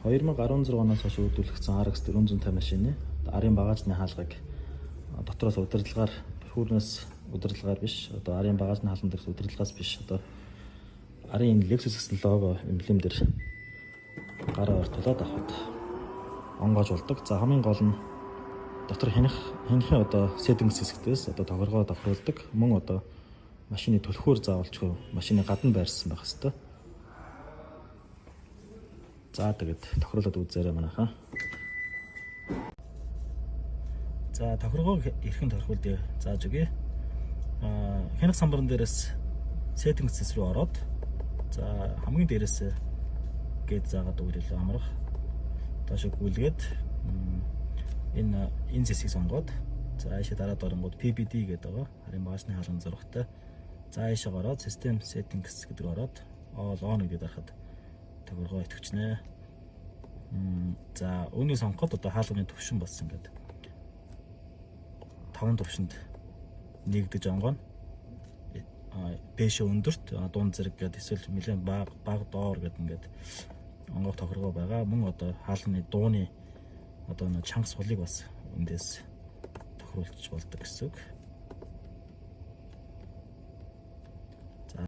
2016 оноос хойш үйлдвэрлэгдсэн RX 450 машины арын багаажны хаалгыг дотроос удирдлагаар, түлхүүрнээс удирдлагаар биш, одоо арын багаажны хаалган дээрс удирдлагаас биш, одоо арын энэ Lexus гэсэн лого эмблем дээр гараа ортолоод авахд онгоож болдог. За, хамгийн гол нь дотор хянахын одоо settings хэсэгтээс одоо тохиргоо тохируулдаг. Мөн одоо машины түлхүүр заавалчгүй машины гадна байрсан байх хэвээр. За, тэгээд тохируулаад үзээрэй манайхаа. За, тохиргоог эрхэн тохируулъя зааж өгье. Хянах самбарн дээрээс settings рүү ороод, за, хамгийн дээрээс гээд заагаад өгөх илүү амарх. Доошо гүйлгээд энэ зэсийг сонгоод, за, ийшээ дараад оронгууд PBD гэдэг байгаа. Арын багажны хаалган зурагтай. За, ийшээ ороод system settings гэдэг ороод all on гэдэг дарахад тохиргоо идэвхжинэ. За, үүнийг сонгоход одоо хаалганы төвшин болсон гэдэг. 5 төвшөнд нэгдэж онгоно. Дээшээ өндөрт, дунд зэрэг гэдэг, эсвэл нэлээд бага бага доор гэдэг ингээд онгоох тохиргоо байгаа. Мөн одоо хаалганы дууны одоо нэг чанга сулыг бас эндээс тохируулж болдог гэсэн үг.